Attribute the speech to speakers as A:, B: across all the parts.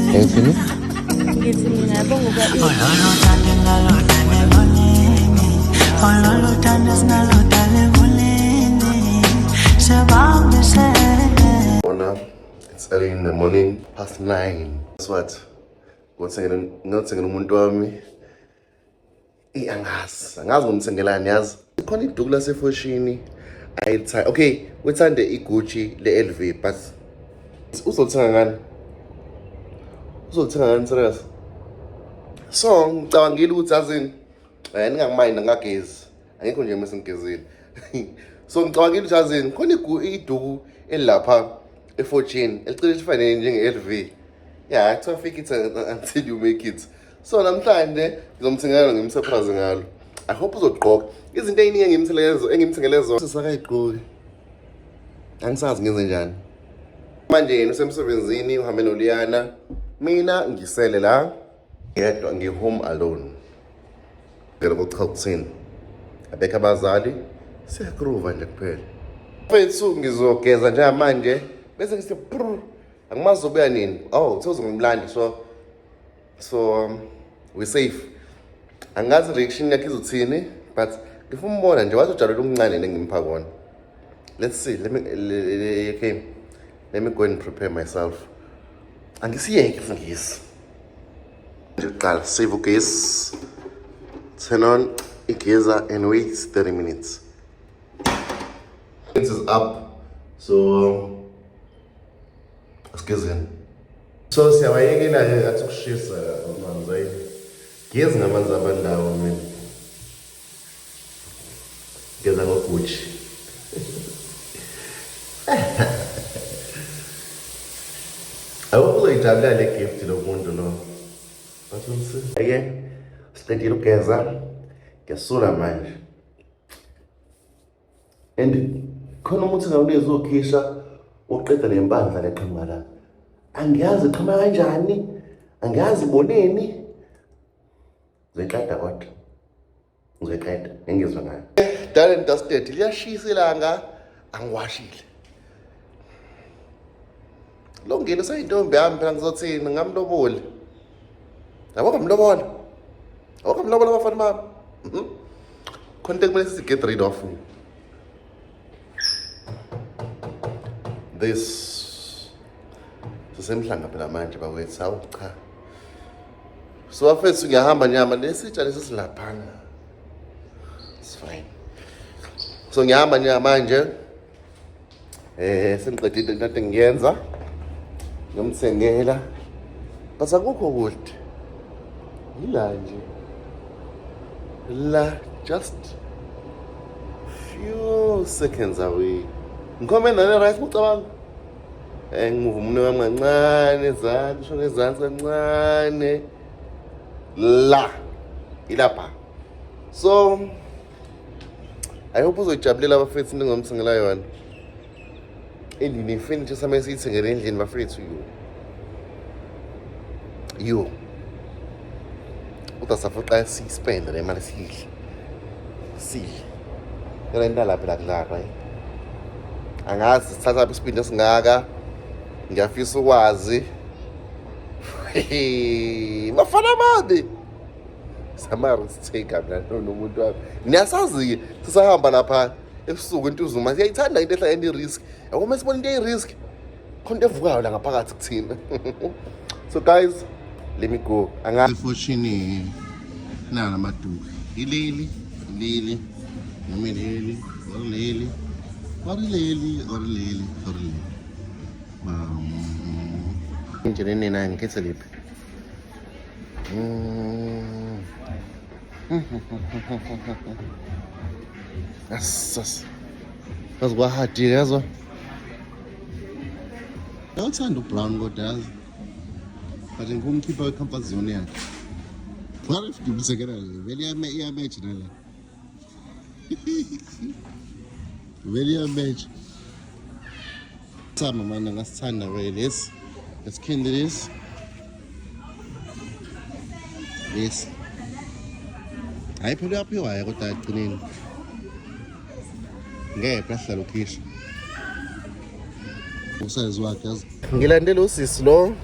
A: Ngithini?
B: Ngithi mina yabo ngoba
A: Ona, it's early in the morning, past 9. Guess what? Ngothengela umuntu wami. Eyi, angazi, angazi ngomthengelani yazi. Khona iduku lasefoshini ayilithanda. Okay, uthande iGucci le-LV but uzolithenga ngani? Uzolithenga ngani serious? So, ngicabangile ukuthi yazini, ningangimayindi angagezi. Angikho nje mase ngigezile. So ngicabangile ukuthi yazini, khona iduku elilapha eFortune elicela lifanele njenge-LV. Yeah, kuthiwa fake it until you make it. So namhlanje ngizomthengela ngimsurprise ngalo. I hope uzogqoka. Izinto ey'ningi engimthengele zona sisakayigqoki. Angisazi ngenze njani. Manje yena usemsebenzini uhambe noLiyana. Mina ngisele la ngedwa ngi-home alone. Ngeke kuchaza ukuthini. Abekho abazali siyagroova nje kuphela. Mfethu ngizogeza njengamanje bese ngisithi prr angimazi uzobuya nini. Oh, uthe uzongimlanda so we safe. Angazi reaction yakhe izothini but ngifuna umbona nje wathi ujabulela okuncane nengimupha kona. Let's see. Let me okay. Let me go and prepare myself. Angisiyeke isingisi. Nje kuqala save ugesi. Turn on igeyser and wait 30 minutes. It is up. So asigezeni. So siyawayekela ke ngathi ukushisa amanzi ayi. Gezi ngamanzi abandawo mina. Geza ngoGucci. Awukho uzoyijabulela le gift lo muntu lo. But we'll see. Ake siqedile ukugeza. Ngesula manje. And khona umuthi ngawunikeza ukhisha uqeda nempandla leqhamuka la. Angiyazi iqhamuka kanjani. Angiyazi iboneni. Ngizoyiqeda kodwa. Ngizoyiqeda engizwa ngayo. Done and dusted. Liyashisa ilanga angiwashile. Lo ngene useyintombi yami phela ngizothini ngamloboli. Yabo ngamlobola. Yabo ngamlobola abafana bami. Khona into ekumele sithi get rid of. This sisemhlanga phela manje bakwethu hawu cha. So bafethu ngiyahamba nyama lesitsha lesi silaphana. It's fine. So ngiyahamba nyama manje. Sengiqedile into ade ngiyenza. Ngiyomthengela. But akukho kude. Yila nje. La just few seconds away. Ngikhombe nale right ucabanga. Ngimuva umunwe wami kancane ezansi, shona ezansi kancane. La. Ilapha. So I hope uzoyijabulela abafethu into engomthengela yona. Endlini ifurniture same siyithengele endlini bafethu yo. Yo. Kodwa safoqa siyispende le mali sidle. Sidle. Yona into lapha la kudlalwa. Angazi sithatha isibindi esingaka. Ngiyafisa ukwazi. Bafana babi. Sama-risk taker mina nomuntu wami. Niyasazi-ke sisahamba lapha ebusuku intuzuma siyayithanda into ehlala ene-risk. Yabo uma sibona into eyi-risk khona into evukayo la ngaphakathi kuthina. So guys, let me go. Angazi nala maduku. Ileli, ileli, noma ileli, or leli, or leli, or leli, or leli. Nje nina ngikhethe liphi? Asas. Yazi kwahadile yazo. Ngiyawuthanda ubrown kodwa yazi. But ngifuna umkhipha we-comfort zone yakhe. What if ngimsekela le? Vele iyamatch nale. Vele iyamatch. Thama manje ngasithanda vele lesi. Let's kindle this. Lesi. Hayi phela uyaphiwa kodwa ekugcineni. Ngeke phela sihlala ukhisha. Usayizi wakhe yazi. Ngilandele usisi lo.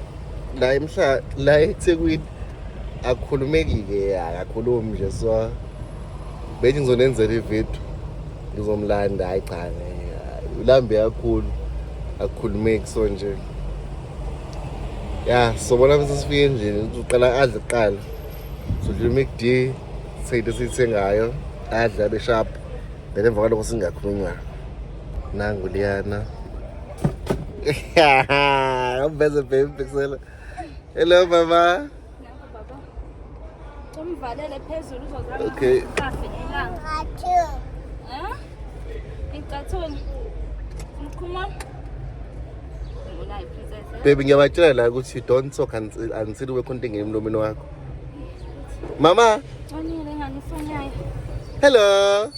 A: La emhla la eThekwini akukhulumeki-ke, akakhulumi nje, so bethi ngizonenzela ividiyo ngizomlanda. Hayi cha, ulambe kakhulu, akukhulumeki. So nje ya, sobona mase sifike endlini, uqala adle kuqala, sodlula i-McD, sithenge esiyithengayo, adle abe sharp, then emva kwalokho singakhulunywa. Nangu liyana umveze baby bhekisela. Hello mama.
B: Umvalele phezulu uzozama.
A: Okay.
B: Kafe ilanga. Eh? Icathulo. Mkhuma. Unayi princess. Eh?
A: Baby, ngiyabatshela la ukuthi don't talk until ube khona into engene emlomeni wakho. Mama.
B: Onile ngani ifoni yayo.
A: Hello.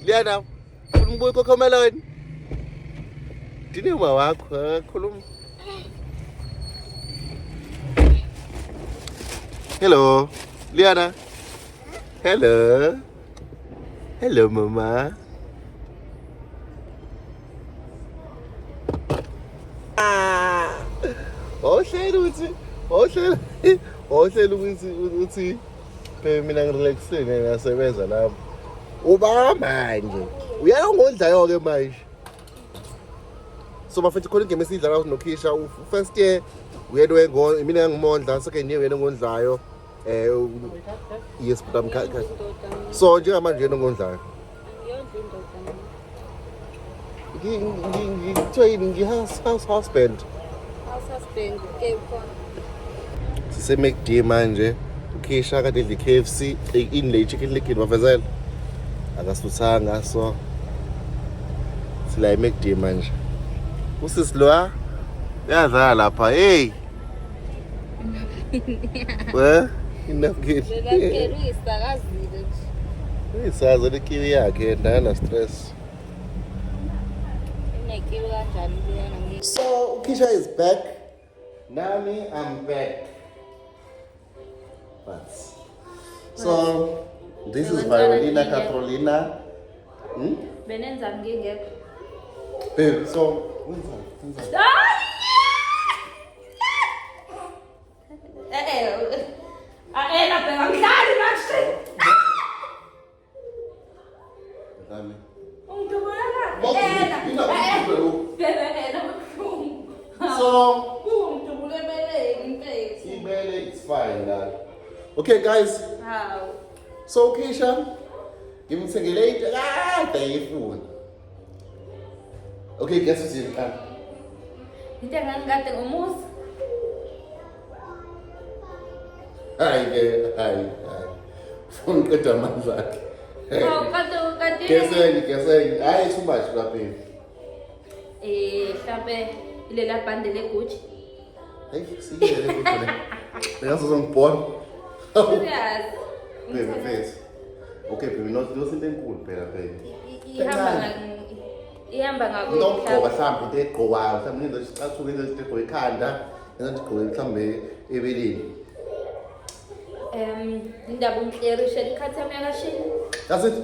A: Liana, ufuna ukubuya uCocomelon? Dine uma wakho, khuluma. Hello. Liana. Hello. Hello mama. Ah. Ohleli uthi, ohleli, ohleli ukuthi uthi phela mina ngirelaxile, ngiyasebenza lapho. Uba manje. Uyayongodlayo ke manje. So bafethu, khona igame esiyidlala noKhisha. First year uyena wengo mina ngimondla, second year uyena ngondlayo. Yes, but I'm so njengamanje yena ngondlayo.
B: Ngiyondla indoda mina.
A: Ngithiwa yini, ngi-house house husband.
B: House husband ke khona.
A: Sise-McD manje. Ukhisha kade edla i-KFC, ini le, Chicken Licken, bavezela akasuthanga, so sila e-McD manje. Usisi loya uyadlala lapha. Hey we, inapkin.
B: Lela kelo uyisakazile nje.
A: Uyisazi lekiwi yakhe, akana stress.
B: Inekiwi kanjani leyana ngi
A: So Ukhisha is back. Nami, I'm back. But so this is Violina Catrolina. Hmm?
B: Benenzani ngingekho?
A: Babe, so wenzani? Wenzani?
B: Eh eh. Ah eh, lapha angidlali manje.
A: Nami.
B: Ungidubula.
A: Bak,
B: Eh.
A: yine
B: Eh. Bebe ena buhlungu.
A: So
B: Ungidubule ebeleni mfethu.
A: Ibele, it's fine now. Okay guys,
B: Hawu.
A: so Kisha, ngimthengele into kade ayifuna. Okay, guess what's in?
B: Into engangikade ngomuzi.
A: Hayi ke, hayi, hayi. Ufuna uqeda amandla akhe.
B: Hawu, kade kade.
A: Guess enye, guess enye. Hayi, too much la baby.
B: Eh, mhlambe ilela bhande leGucci.
A: Hey, siyele le video le. Bengazozongibona.
B: Serious.
A: Baby mfethu. Okay baby, not not into enkulu phela baby.
B: Ihamba nga ihamba
A: Into yokugqoka
B: ngakuphi?
A: mhlawumbe, into egqokwayo mhlawumbe, into esicathulo, into egqoka ekhanda, into egqoka mhlawumbe ebeleni.
B: Indaba ungiklerishe ikhathi yami yakashini.
A: That's it.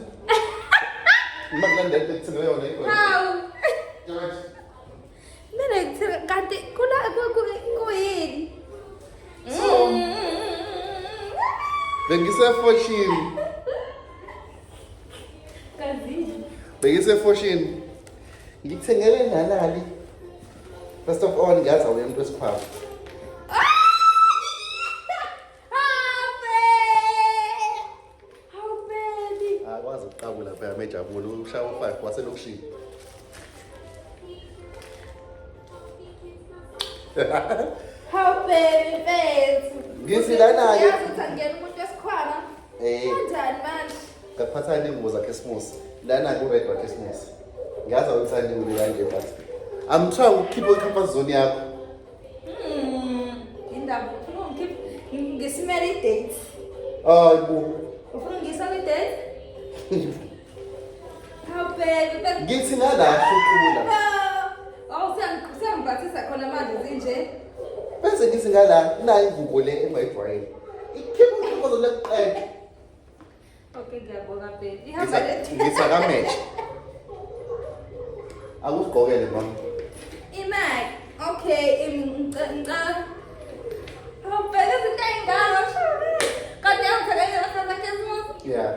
A: Uma kulandela into ekuthengele yona yikho.
B: Hawu. Mina ngithe kanti kuna kuyini?
A: So bengise-Fortune.
B: Kazi.
A: Bengise-Fortune. Ngikuthengele nanali. First of all, ngiyazi awuye umuntu wesikhwama.
B: Hape! Hawu baby.
A: Akwazi ukuqabula phela mejabule, ushaya u-5 waselokishini.
B: Hawu baby mfethu.
A: Ngithi lana-ke-
B: Yazi ukuthi angena umuntu wesikhwama.
A: Eh.
B: Kanjani manje?
A: Ngakuphathani iy'ngubo zakhisimusi. Lana ku-red wakhisimusi. Ngiyazi awuyithandi ingubo kanje, but I'm trying ukukhipha i-comfort zone yakho.
B: Indaba ufuna ungikhipha ngisimele i-date.
A: Hayi bo.
B: Ufuna ungisa kwi-date? Hawu baby, baby.
A: Ngithi ngala hluqula.
B: Awu siyangiphathisa khona manje zinje.
A: Bese ngithi ngala nayi ingubo le engayijwayele. Ikhipha i-comfort zone yakuqeda.
B: Okay, ngiyabonga baby. Ihamba le.
A: Ngithi akamatch. Akusigqokele mama.
B: Imali. Okay, ngicela.
A: Yeah.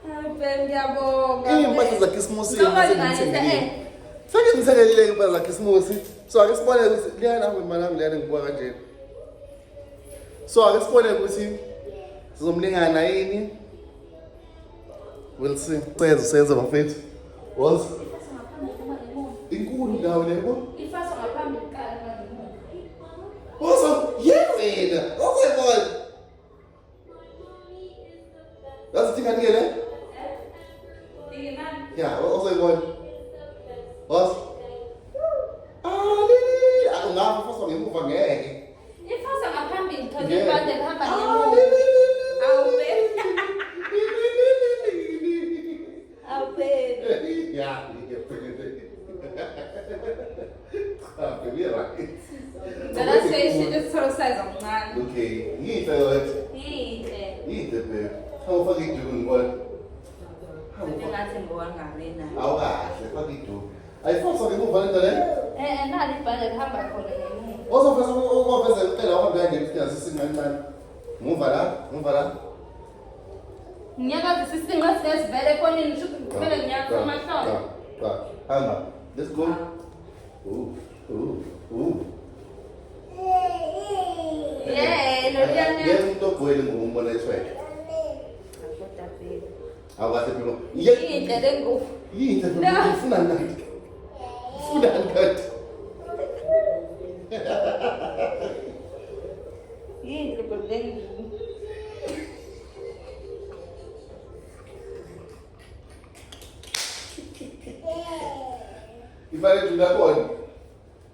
B: Hayi Ben ngiyabonga.
A: Iy'mpahla zakhisimusi
B: Njengoba nginganise, eh.
A: Sengimthengelile iy'mpahla zakhisimusi. So ake sibone ukuthi liyana imali yami liyana ngibuka kanjena. So ake sibone ukuthi sizomlingana yini. We'll see. Senze senze bafethu. Was inkulu ndawo le yabo.
B: Ifaswa ngaphambili kuqala ngemuva.
A: Wazo yewena. Awuyibona. Yazi thina ke le? Yeah, awuyibona. Was Ah, lili. Ungafa faswa ngemuva ngeke.
B: Ifaswa ngaphambili because
A: Ngeke.
B: ibhande lihamba
A: Ah,
B: ngemuva.
A: lili.
B: Awu baby. Awu baby.
A: Yeah. Cha, baby, right.
B: Ngicela sisheshe sithole size omncane.
A: Okay, yinhle yona.
B: Yinhle.
A: Yinhle babe. Hamba ufake iduku ngibona. Hamba ufake.
B: Sengathi ngowangame na.
A: Awukahle, faka iduku. Ayifoswa ngemuva lento le.
B: Eh eh nali ibhande lihamba khona ngemuva.
A: Ozofesa ukofesa kuqela uhambe kanje ukuthi sisingancane. Muva la, muva la.
B: Ngiyakazi sisinqa sesivele efonini sho ukuthi kumele ngiyakho amahlombe.
A: Cha, hamba. Let's go. Ooh, ooh, ooh.
B: Yeah, lo liyana.
A: Ngeke umuntu ogcwele ngokumbona ethwele.
B: Kodwa baby.
A: Awukahle phela. Yinhle
B: Yinhle le ngubo.
A: Yinhle phela ufuna nani? Ufuna nani?
B: Yinhle baby le ngubo.
A: Ifane edula khona.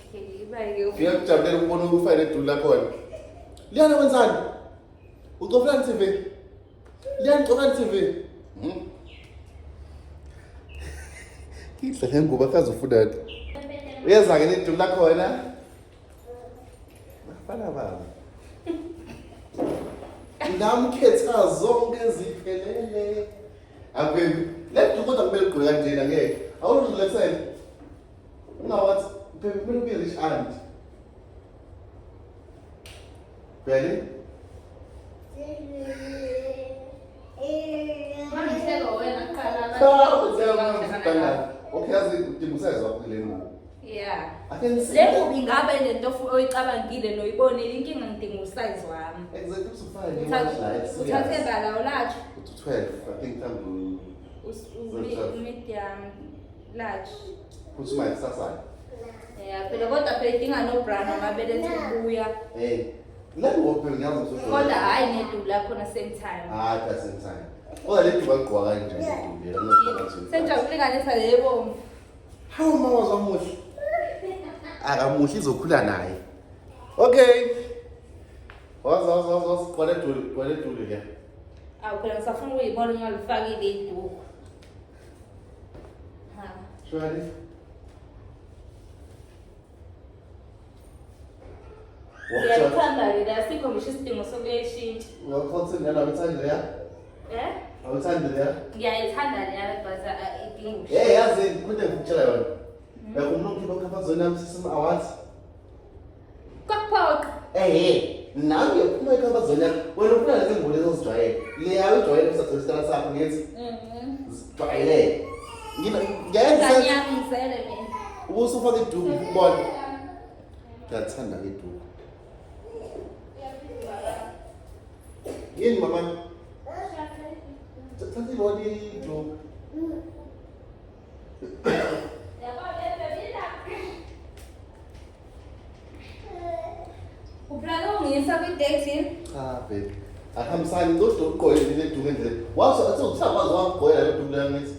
B: Okay, iba-ke.
A: Ngiyakujabulela ukubona ukufane edula khona. Liyana wenzani? Ucofelani TV? Liyana ucofelani TV? Inhle le ngubo akaze ufunani. Uyeza ke nedula khona. Bafana bami. Ngamkhetha zonke ziphelele. Ababy, le duku kodwa kumele ugqoke kanjena ngeke. Awuzilethele. Ungawathi baby kumele ube rich aunt. Ready?
B: Mangihleka wena kuqala.
A: Cha, okay, yazi udinga usize wakho kule ngubo.
B: Yeah.
A: I can see.
B: Le ngubo ingabe lento oyicabangile noyibonile inkinga ngidinga usize wami.
A: Exactly usufane.
B: Uthathe bala ularge,
A: 12, I think mhlawumbe
B: medium large.
A: futhi uma kusasa.
B: Yeah, phela kodwa phela idinga no bra noma belethe ukubuya.
A: Eh, le ngubo phela ngiyazi ukuthi
B: Kodwa hhayi neduku lakhona same time.
A: Ah, at the same time. Kodwa le duku agqoka kanje le duku le kanje.
B: Senjabulinganisa lebo.
A: Hawu mama wamuhle. Akamuhle izokhula naye. Okay. Waza waza waza gqoka duku, gqoka duku ke.
B: Awu phela ngisafuna ukuyibona ngingalifakile iduku. Ha.
A: Shwari.
B: Ngiyalithanda-ke la asikho ngisho isidingo sokuyishintsha.
A: Wakhotha lena awuthandi leya?
B: Eh?
A: Awuthandi leya?
B: Ngiyayithanda leya but idinga
A: Hey yazi into engikutshela yona. Uyakhumbula ukukhipha comfort zone yami sisima awards?
B: Kwakuphoqa.
A: Eh, nami ngiyaphuma i-comfort zone yami. Wena ufuna lezi ngubo lezi ozijwayele. Leya ujwayele usathola isitala sakho ngithi zijwayele. Ngina ngiyayenza
B: Ingane yami ngizele mina.
A: ubusufaka iduku ukubona. Ngiyathanda ke iduku. Yini mama? Thatha ilona iduku.
B: Uplane ungiyisa kwi-date yini?
A: Cha baby. Ahambisani kodwa ugqoke le duku endleleni. Wathi athi usakwazi wagqoka le duku leyo ngithi.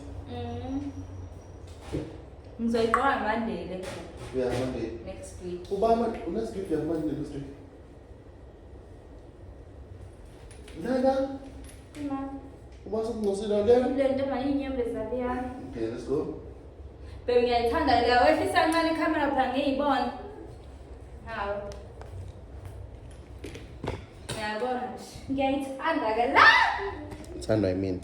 B: Ngizoyigqoka Monday le ngubo,
A: Uya Monday.
B: next week.
A: Ubama next week uya Monday next week. Nana, uba sokungcosile lena.
B: Le nto mayinyembezi aliyana.
A: Okay, let's go.
B: Babe ngiyayithanda le wehlisa kancane ikhamera phela ngiyibone. Hawu. Ngiyabona nje. Ngiyayithanda ke la.
A: Uthandwa yimina.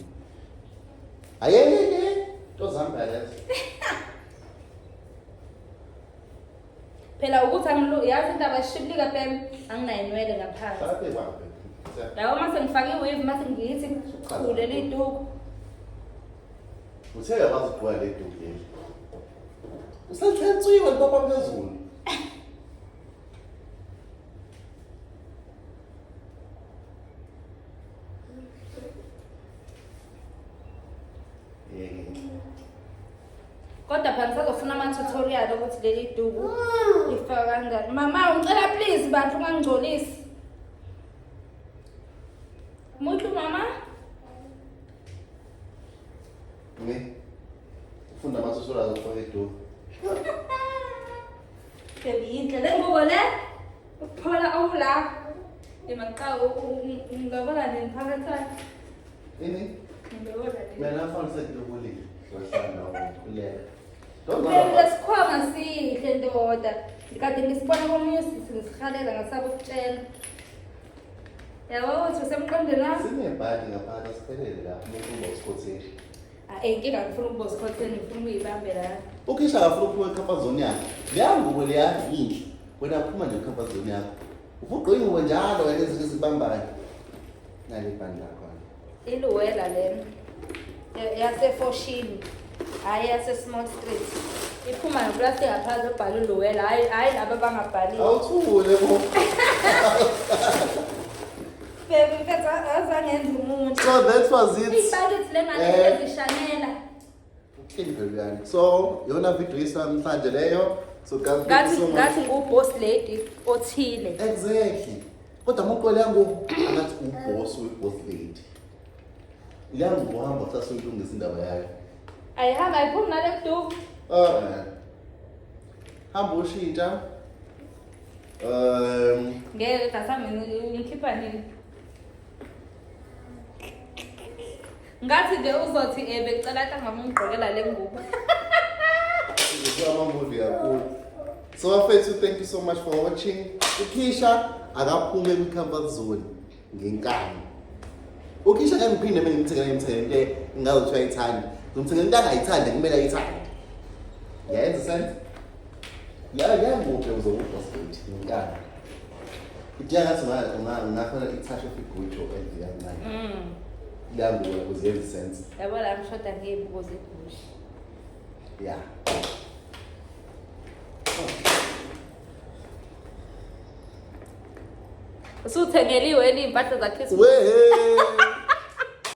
A: Ayeyeye, to zami phela lezo.
B: Phela ukuthi angilu yazi indaba eshibilika phela anginayinwele ngaphansi.
A: Hlala phezu kwakho.
B: Yabo mase ngifake i-weave mase ngiyithi chu leli duku.
A: Uthe uyakwazi ukugqoka le duku leli. Uselithentsiwe lipapa phezulu.
B: Kodwa phela ngisazofuna ama-tutorial ukuthi leli duku lifaka kanjani. Mama ngicela please bantu ungangingcolisi. Muhle mama.
A: Ne? Ufunda ama-tutorial okufaka iduku.
B: Baby yinhle le ngubo le. Ukuphola okula. Imaqhawe ngilobola nini phakathi.
A: Ini?
B: Ngilobola nini.
A: Mina ngafana sekulobolile. Sohlala nawe ngikhuleka.
B: Baby lesikhwama sihle ndoda. Kade ngisibona komunye usisi ngisihalela ngasaba ukutshela. Yabo ukuthi usemqondweni wami.
A: Sinebhadi ngaphakathi asiphelele lapho umuntu uba usikhotheni.
B: Ah, eh inkinga ngifuna ukuba usikhotheni ngifuna ukuyibambela la.
A: Ukhisha akafuna ukuphuma e-comfort zone yakhe. Leya ngubo leya yinhle. Wena phuma nje e-comfort zone yakho. Ufuqa ingubo njalo wena izinto ezikubambayo. Nali ibhandi lakho.
B: Iluwela lena. Yasefoshini. Hhayi yase-Small Street. Iphuma noplastic ngaphansi obhala uluwela. Hhayi hhayi laba abangabhaliwe.
A: Awuthule bo.
B: Baby mfethu azangenza umuntu.
A: So that was it.
B: Ibhakethi lengane ezishanela.
A: Indlelani. So yona video isamhlanje leyo. So guys, thank you
B: Ngathi
A: so much.
B: ngathi ngu-boss lady othile.
A: Exactly. Kodwa uma uqola yangu angathi uboss we-boss lady. Leya ngubo uhamba kusasa uyilungisa indaba yayo.
B: Ayihamba ayiphumi nale kuduku.
A: Ah. Hamba ushintsha.
B: Ngeke dasami ngikhipha nini? Ngathi nje uzothi becela hlangana ungigqokela le ngubo.
A: Ama-movie kakhulu. So bafethu, thank you so much for watching. Ukhisha akaphume kwi-comfort zone ngenkani. Ukhisha ngeke ngiphinde mina ngimthengele into engazothi uyayithanda. Ngimthengele into angayithandi kumele ayithande. Yayenza sense? Ya ya ngubo uzokuboss lady ngenkani. Idinga ngathi ungakhona i-touch of igujo endlini kancane. Leya ngubo ukuze yenze sense.
B: Yabo la ngishoda ngey'buko zegushi.
A: Yeah.
B: Usuthengeliwe yini iy'mpahla zaKhisimusi?
A: Wehe!